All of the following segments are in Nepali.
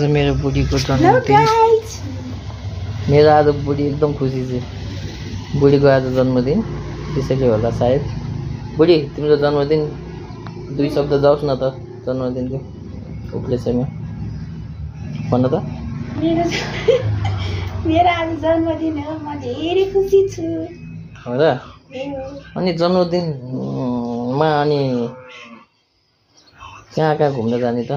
आज मेरो बुढीको जन्मदिन मेरो आज बुढी एकदम खुसी छ बुढीको आज जन्मदिन त्यसैले होला सायद बुढी तिम्रो जन्मदिन दुई शब्द जाओस् न त जन्मदिनको उपलक्ष्यमा भन्न त मेरो आज जन्मदिन हो म धेरै खुसी छु हो र अनि जन्मदिनमा अनि कहाँ घुम्न जाने त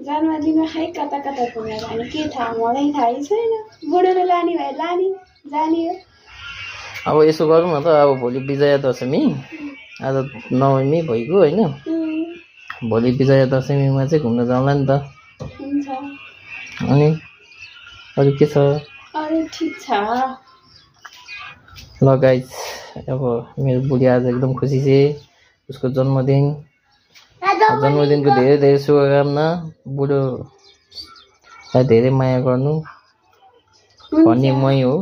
जन्मदिनमा खै कता घुम्न जाने के थाहा मलाई थाहै छैन बुढोले लाने भए लाने जाने हो अब यसो गरौँ न त अब भोलि विजया दशमी आज नवमी भइगयो होइन भोलि विजया दशमीमा चाहिँ घुम्न जाउँला नि त हुन्छ अनि अरू के छ अरू ठिक छ ल गाइस अब मेरो बुढी आज एकदम खुसी छ उसको जन्मदिनको धेरै धेरै शुभकामना बुढोलाई धेरै माया गर्नु भन्ने मै हो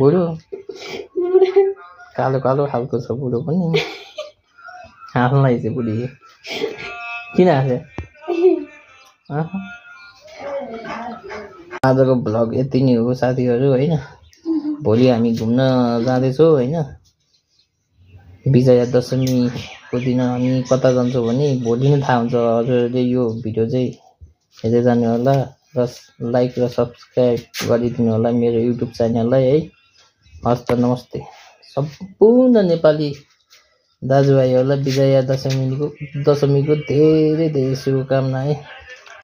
बुढो कालो कालो खालको छ बुढो पनि हाँस्नै छ बुढी किन हाँस्यो आजको भ्लग यति नै हो साथीहरू होइन भोलि हामी घुम्न जाँदैछौँ होइन विजया दशमीको दिन हामी कता जान्छौँ भने भोलि नै थाहा हुन्छ हजुरहरूले यो भिडियो चाहिँ हेर्दै जानु होला र लाइक र सब्सक्राइब गरिदिनु होला मेरो युट्युब च्यानललाई है हस् त नमस्ते सम्पूर्ण नेपाली दाजुभाइहरूलाई विजया दशमीको धेरै धेरै शुभकामना है।